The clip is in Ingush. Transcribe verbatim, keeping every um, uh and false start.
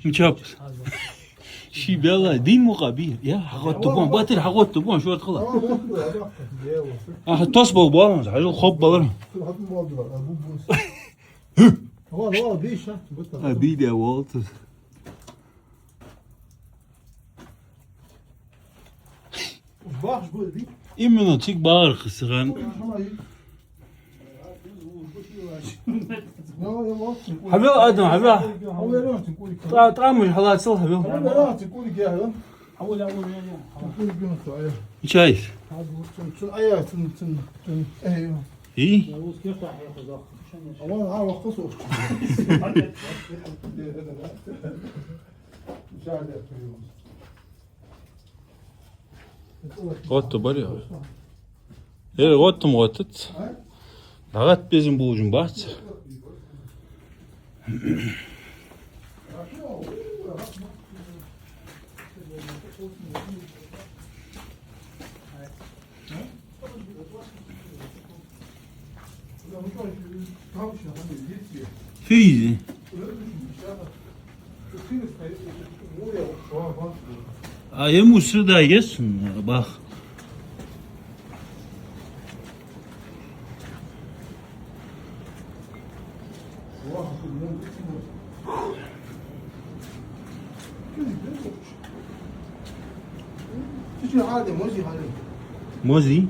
Мичаб? Ши бела дин мукъа би. Я, хьагӀотта бон, батир хьагӀотта бон, шорт хала. Аха, тос бол бон, хьажал хоб балар. А, би де волт. Именно цига багӀар хасагӀан. Хьавел, Адам, хьавел. ТӀа-, тӀамаш хьалацал, хьавел. Чай. И? ГӀотта бар я. Э, гӀоттам гӀоттац. ДӀагӀат безам болаш бац. Фу я из? А ему сюда есть, бах. موزي؟